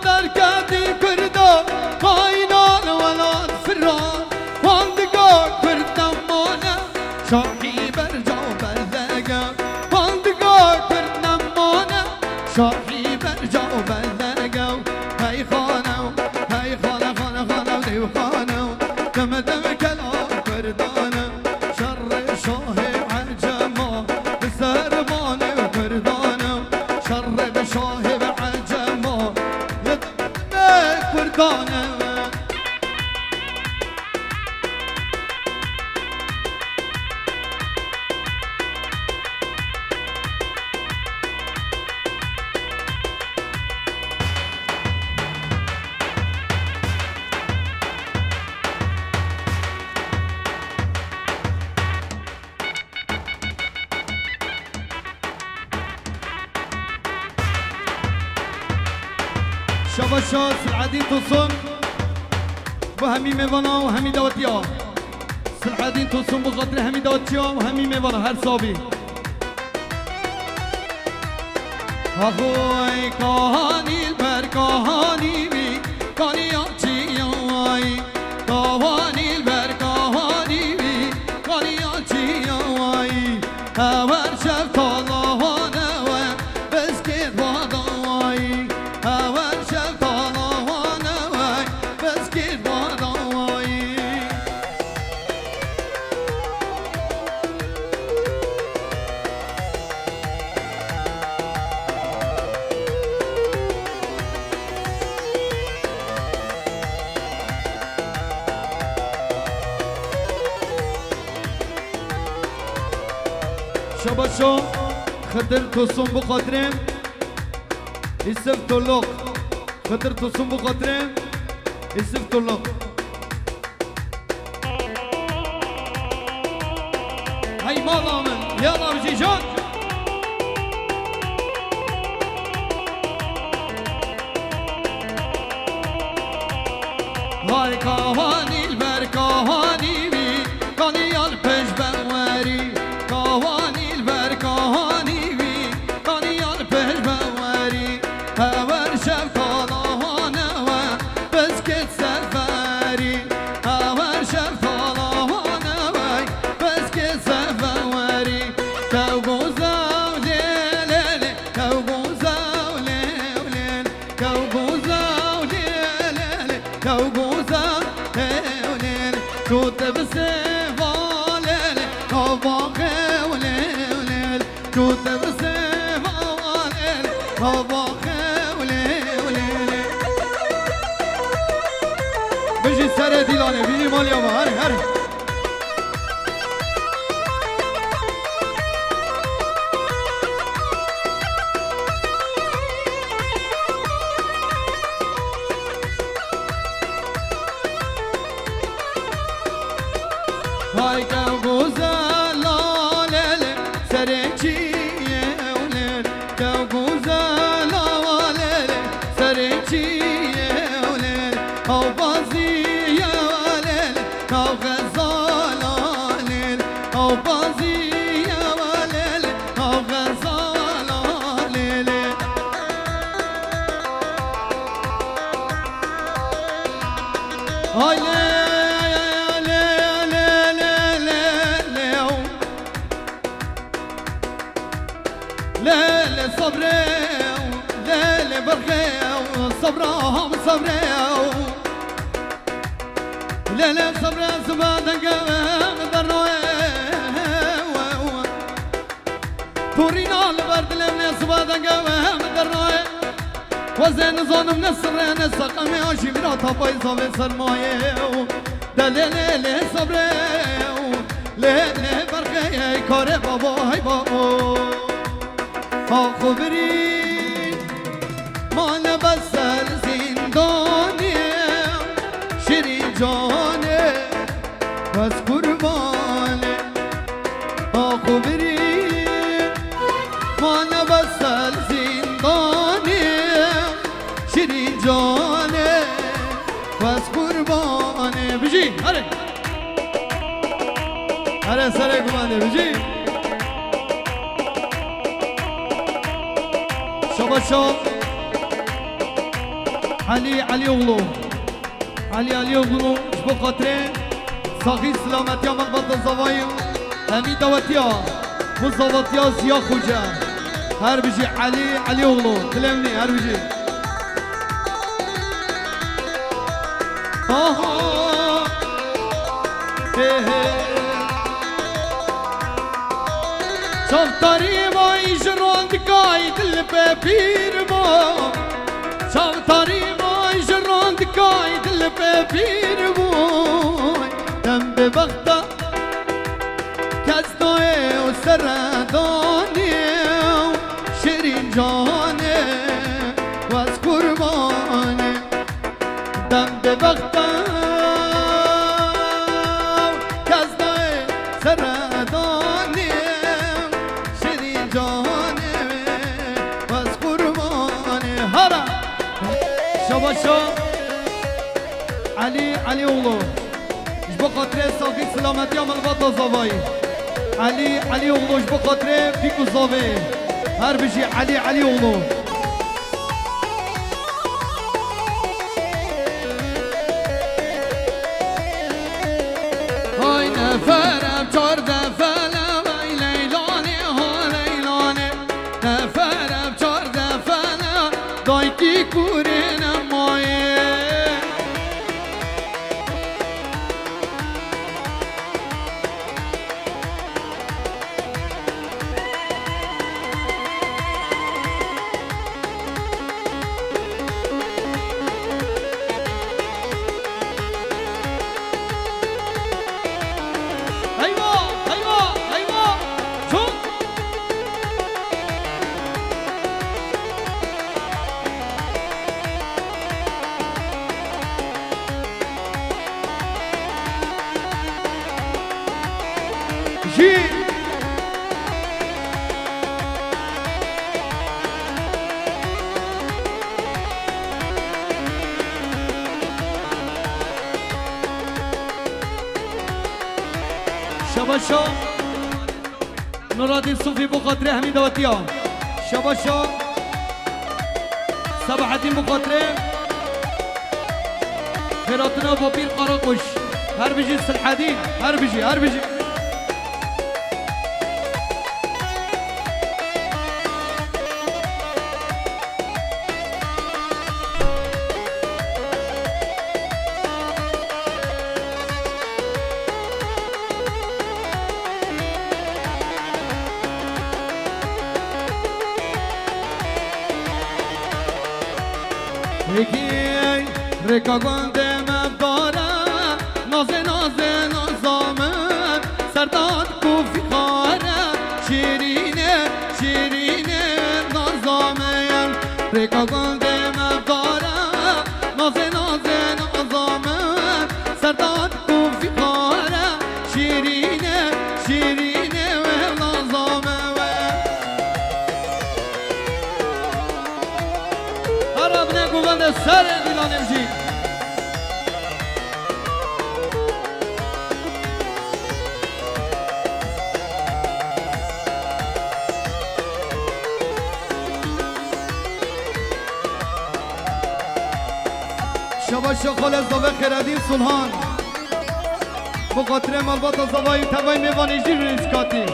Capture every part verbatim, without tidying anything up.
Derketî Kurdo, qayîlan welat firan, wan digo Kurd nemane, şahî berca û berdege. Wan digo Kurd nemane, şahî berca û berdege. Hey xane, hey xane, xane, xane, dew xane, dem dem kela Kurdane. Şerê şahê ecema, bi sermanê Kurdane. Şerê bi şahê bi ecema, li derdê Kurdane. Şabaşa Silhedîn Tosun, bu hemî mêvana û hemî dawetiya. Silhedîn Tosun, bu xatirê hemî dawetiya û hemî mêvana her sabî. Haxoy kahanî li ber kahanî wî, kaniya çiyayî. Kawanî li ber kahanî wî, kaniya çiyayî. Hewer şeftala wane we, biskêt wadayî. Hewer şeftala wane we, biskêt wadayî. Şabaşo, Xidir Tosun bu xatirê, Îsif Tolok. Xidir Tosun bu xatirê, Îsif Tolok. Hey mala min, yala bijî can. Hay kahanî li ber kahanî wî, kaniya li pêş be werî. Kahanî li ber kahanî wî, kaniya li pêş be werî. Hewer şeftala wane we, biskêt seferî. Hewer şeftala wane we, biskêt seferî. Kew goza lê lê lê, kew goza lê lê lê, kew goza lê lê lê, kew goza lê lê lê. Çû te bi sêva lê lê, hava xew lê lê lê. Çû te bi sêva lê lê, hava xew lê lê lê. Bijî serê dîlanê, bijî maliya me, herê, herê. Hay kew guzela lê lê, serê çiyê ew lê lê. Kew guzela lê lê, serê çiyê ew lê lê. Hawbazî ye lê lê, nav xezala lê lê. Hawbazî ye lê lê, nav xezala lê lê. Hay lê, lê, lê, lê, lê, lê, o. Lê, lê, sabrê, o. Lê, lê, berxê, o. Sabra, ham sabrê, o. Lê, lê, sabrê, ziba denge, dernoyê, o. Torîna li ber dilê min ê, ziba denge we min dernaye. Xwezê nizanim ne sirrê ne seqemê, a jî min a tapayî zavê sermayê. De lê lê lê sabrê, lê lê berxê, ey karê babo, hey babo. Ha xwe birî, mane be ser zîndanê, şirîn canê. Bes qurbanê, a xwe birî, mane be ser zîndanê, şirîn canê, bes qurbanê. Bijî, herê. Herê serê gumanê, bijî. Şabaşo. Elî Elîoglu. Elî Elîoglu ji bo xatirê saxî silametiya malbata zavayî hemî dawetiya, bu zavatiya Ziya Xoce. Her bijî Elî Elîoglu. Dilê min ê, her bijî. Aha. He, he. Çavtarî vay ji rondikay dil pê pîr bû. Çavtarî vay ji rondikay dil pê pîr bû. Dem bi bexta kes dayê û seredanê û şirîn canê wez qurbanê. Dem bi bexta kes dayê seredanê şirîn canê wez qurbanê. Hara. Şabaşa Elî Elîoglu. Ji bo xatirê saxî silametiya malbata zavayî. Elî Elîoglu ji bo xatirê pîk û zavê. Her bijî Elî Elîoglu. Hay neferem çar defele vay leylanê ha leylanê. Neferem çar defele daykî kurê nemayê. Heyva, heyva, heyva. Çok. Jî. Şabaşa. Nuradîn Sofî bo xatirê hemî dawetiya. Şabaşa Sebahedîn bo xatirê xêratina Bapîr Qarakuş. Her bijî Silhedîn, her bijî, her bijî. Hêkî rêka gundê me dare, nazê, nazê, naza min, serdat ku fîxare, şîrîne, şîrîne, naza min. Rêka gundê me dare, nazê, nazê, naza min, serdat ku fîxare, şîrîne, şîrîne we naza me we. Arabne guvende serê dîlanê jî. Şabaş şaxole zave Xêredîn Sulhan. Bi xatirê malbata zavayî tevayî mêvanê jî rêzkatî.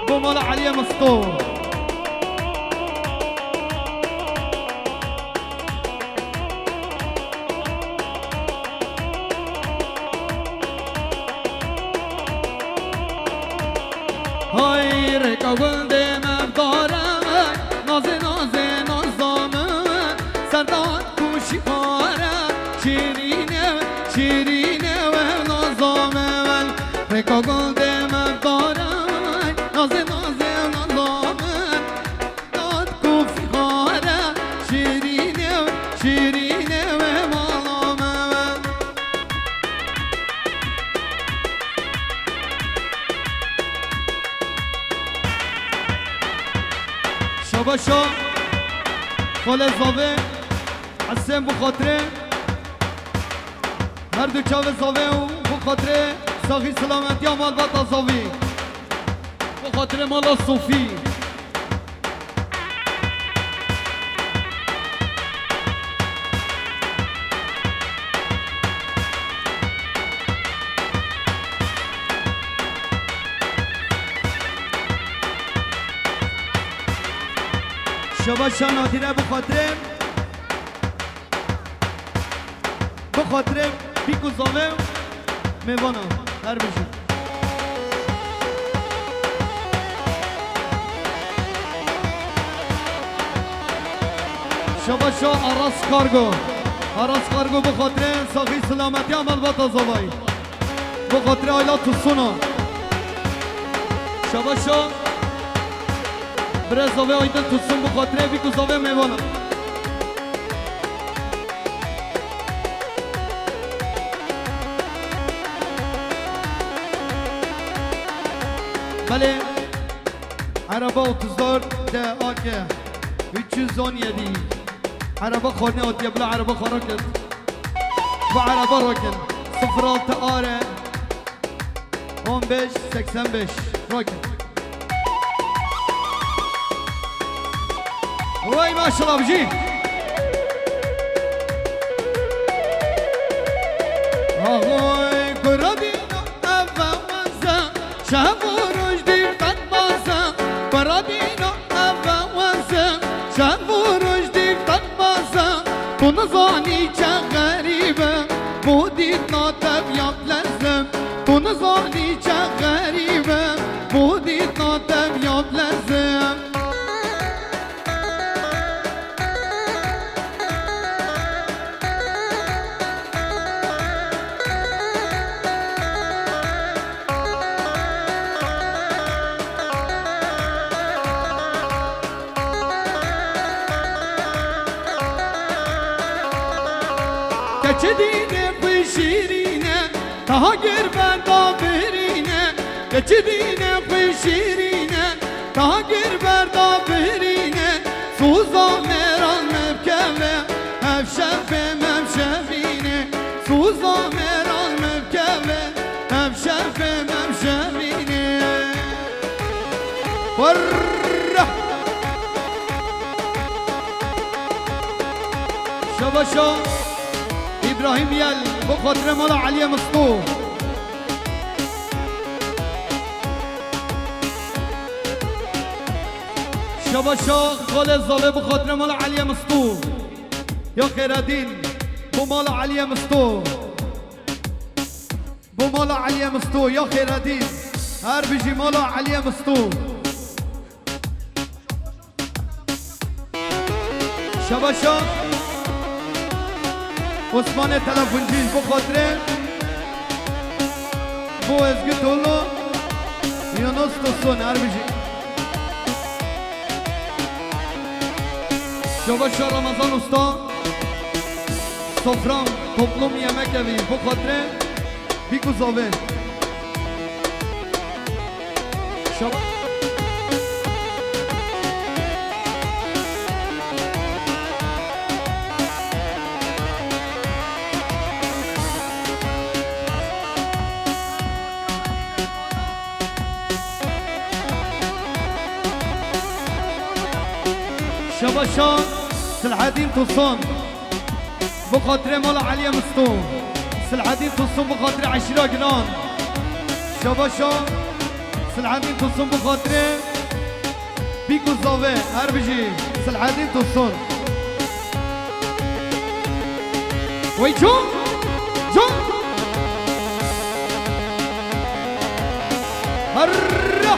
Bo mala Eliyê Misto. Hay rêka gundê me dare, nazê, nazê, naza min, serdat ku şîxare, şîrîne, şîrîne we naza me we. Rêka gundê me dare, nazê, nazê, naza min, serdat ku fîxare, şîrîne, şîrîne we mala me we. Şabaşa xole zave Hesen bi xatirê her du çavê zave û bi xatirê saxî silametiya malbata zavî. Bi xatirê mala Sofî. Şa Nadîre bi xatirê, bi xatirê bîk û zavê û mêvana. Her bijî. Şabaşa Aras Kargo. Aras Kargo bi xatirê saxî silametiya malbata zavayî. Bi xatirê Ayla Tusuna. Şabaşa Birêz zavê Aydin Tusun bi xatirê bîk û zavê mêvana. Belê, araba otuz dört D A K üç yüz on yedi. Araba xwe nehatiye, bila araba xwe raket. Bu araba rakin. Sıfır altı A R on beş seksen beş. Rakin. Vay maşallah abicim. Ahoy, kurabîna eve weze, şev û roj dîv tenbaze. Kurabîna eve weze, şev û roj dîv tenbaze. Tu nizanî çi xerîb e, bo dîtina te viya dilezim. Tu nizanî çi xerîb e, bo dîtina te viya dilezim. Keçi dînê xwe şîrîne, taha gir berda birîne. Keçi dînê xwe şîrîne, taha gir berda birîne. Soza mêran me bikeve, ev şevê me bişevîne. Soza mêran me bikeve, ev şevê me bişevîne. Hurra! Şabaşa İbrahim Yel, bu xatirê mala Aliye Misto. Şabaşa Xalê Zalê, bu xatirê mala Aliye Misto. Ya Xêredîn, bu mala Aliye Misto. Bu mala Aliye Misto, ya Xêredîn. Her bijî mala Aliye Misto. Şabaşa Osmanê telefoncî, bu xatirê, bu Ezgi Tolu, Yunus Tosun, her bijî. Şabaşa Ramazan Usta, Sofram Toplum Yemek Evi, bu xatirê. Bîk û zavê. Şab- Şabaşa Silhedîn Tosun. Bi xatirê mala Eliyê Misto. Silhedîn Tosun bi xatirê eşîra Ginan. Şabaşa Silhedîn Tosun bi xatirê Bîk û Zavê. Her bijî Silhedîn Tosun. Wey can! Can! Herre!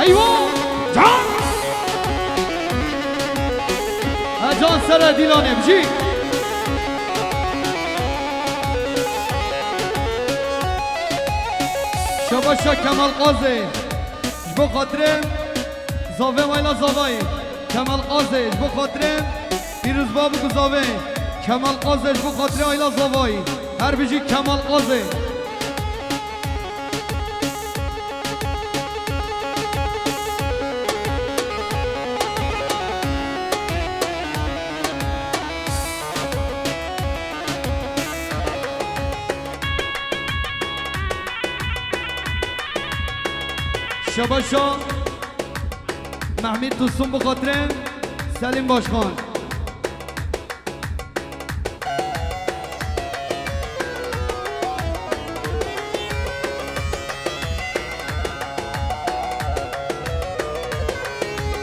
Eywa! Can! Ha, can sere dîlanê bijî. Şabaşa Kemal Qazê. Ji bo xatirê Zavê Ayla Zavayî, Kemal Qazê, ji bo xatirê pîrozbab û guzavê Kemal Qazê, ji bo xatirê Ayla Zavayî. Her bijî Kemal Qazê. Şebaşa Mehmîd Tosun bi xatirê Selîm Başkan.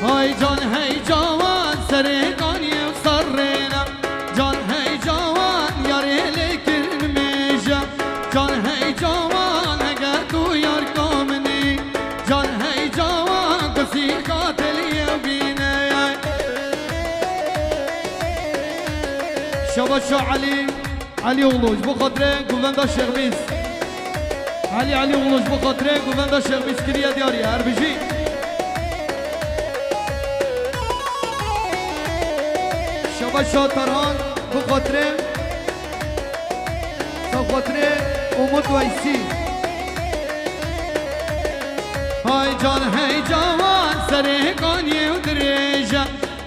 Hay can hey cawan serê kaniyê û serrêne. Can hey cawan yarê lê kirin mêje. Can hey cawan hege tu yar kamini. Can hey cawan kesî xatiliyê bîne. Şebaşa Elî. Elî oğlu, ji bo xatirê Guvenda Şêxmîs. Elî, Elî oğlu, ji bo xatirê Guvenda Şêxmîs kiriye diyarî, her bijî. Şebaşa Tarhan, bo xatirê, bo xatirê Umut Weysî. Hay can hey cawan serê kaniyê û dirêje.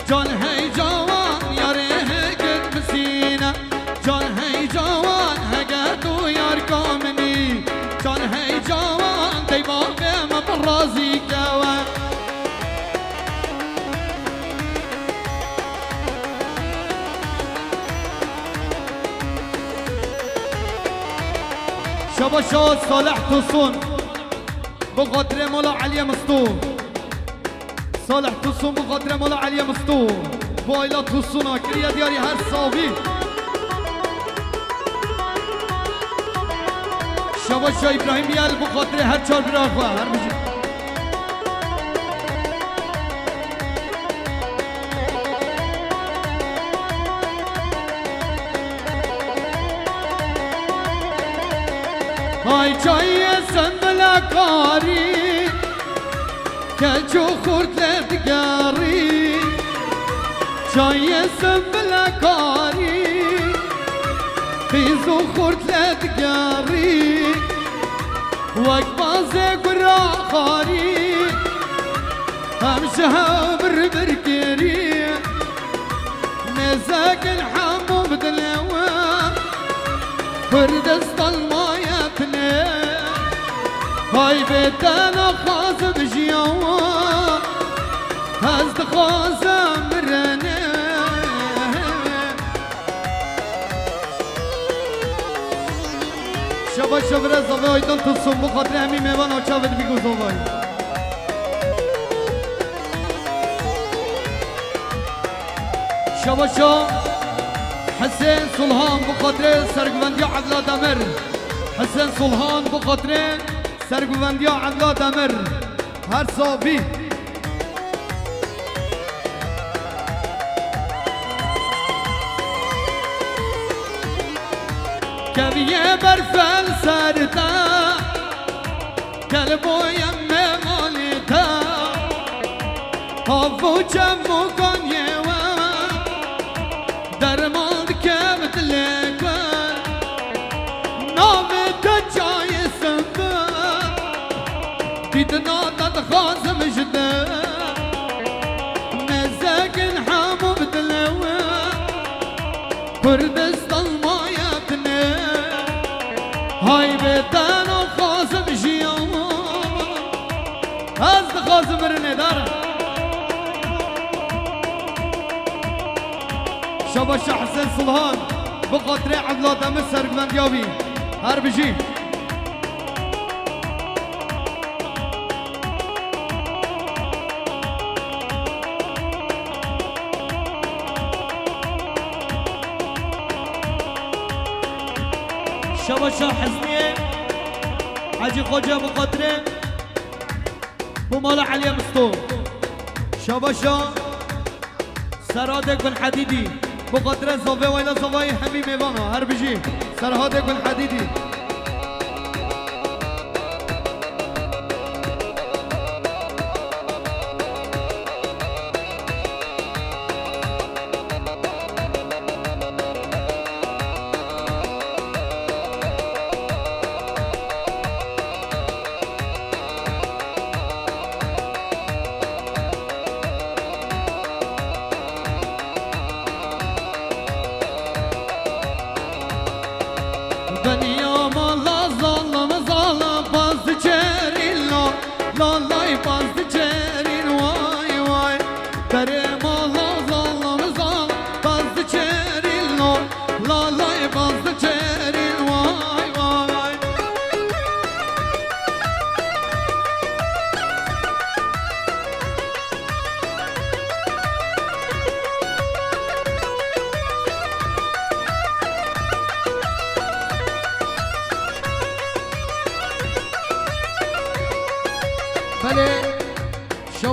Can hey cawan yarê heket misîne. Can hey cawan hege tu yar kamini. Can hey cawan tey bavê me bi razî kewe. Şebaşa Salih Tosun. Bo xatirê mala Eliyê Misto. Salih Tosun bo xatirê mala Eliyê Misto. Bo Ayla Tosuna kiriye diyarî her savî. Şebaşa Îbrahîm Yel bo xatirê her çar bira xwe. Her bijî. Hay çayê sembile karî. Keç û xurt lê digerî, çayê sembile karî, qîz û xurt lê digerî, wek bazê gura xarî, em ji hev bir bir kirî. Mêzekin hemû bi dilê we, Kurdistan mayetine. Hay bê te naxwazim jiyan, ez dixwazim mirinê. Şebaşa vire zavê Aydin Tosun, bo xatirê hemî mêvana çavê dibî ku zavayî. Şebaşa Hesên Sulhan bo xatirê serguvendiya Evla Demir. Hesên Sulhan bo xatirê serguvendiya Evla Demir. Her savî. Keviye berfel ser te, kelboye memalê te, av û çem û kaniyê we, derman dike bi dilê ku, navê te çayê sembile, dîtina te dixwazim ji te, mêzekin hemû bi dilê we. Kurdistan mayetine, hay bê te naxwazim jiyan. Ez dixwazim mirinê dar. Şebaşa Hesen Sulhan, bi xatirê Evla Demir serguvendiya wî. Her bijî. Şebaşa Hesniyê Hecî Xoce bi xatirê bo mala Eliyê Misto. Şebaşa Serhadê Gulhedîdî. Bi xatirê zavê wayla zavayî hemî mêvana. Her bijî. Serhadê Gulhedîdî.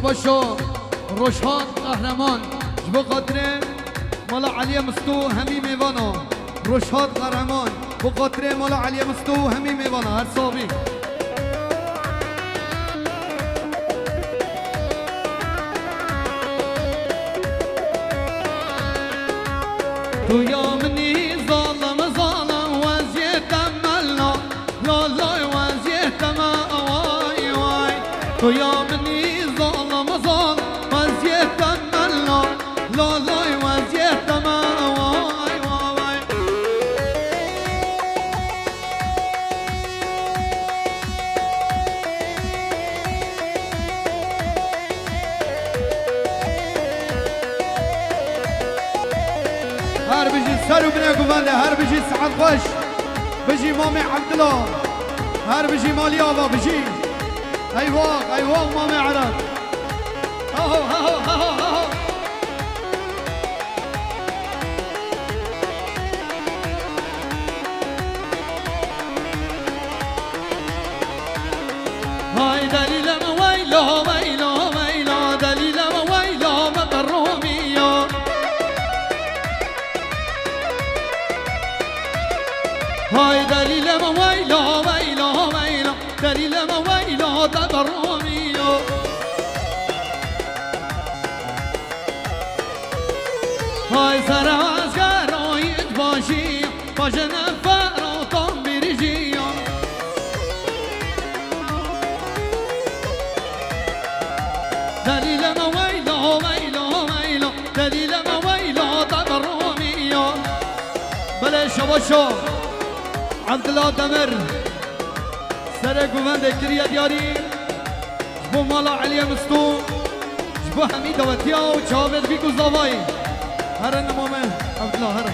Başo, Rojhat Qehreman, ji bo xatirê mala Eliyê Misto hemî mêvana. Rojhat Qehreman, bo xatirê mala Eliyê Misto hemî mêvana. Her sabî. Tu ya minî zalim, zalim, weziyete me la, la, la, weziyete me, vay, vay. Tu ya minî zalim, zalim, weziyete me la, la, la, weziyete me, vay, vay, vay. Her bijî ser û binê guvende, her bijî saet xweş. Bijî Mamê Ebdila. Her bijî malî ava, bijî. Eyvah, eyvah Mamê Ereb. Haho, haho, haho, haho. Hay delîle me weylo, weylo, weylo, delîle me weylo, me bi Romî yo. Hay delîle me weylo, weylo, weylo, delîle me weylo, te bi Romî yo. Hay sere ez geroyî başî, paşe ne fero tam birîjî yo. Delîle me weylo, weylo, weylo, delîle me weylo, te bi Romî yo. Belê şabaşo. Ebdila Demir. Serê guvendê kiriye diyarî. Ji bo mala Eliyê Misto. Ji bo hemî dawetiya û çavê dibî ku zavayî. Here nimame Ebdila, here.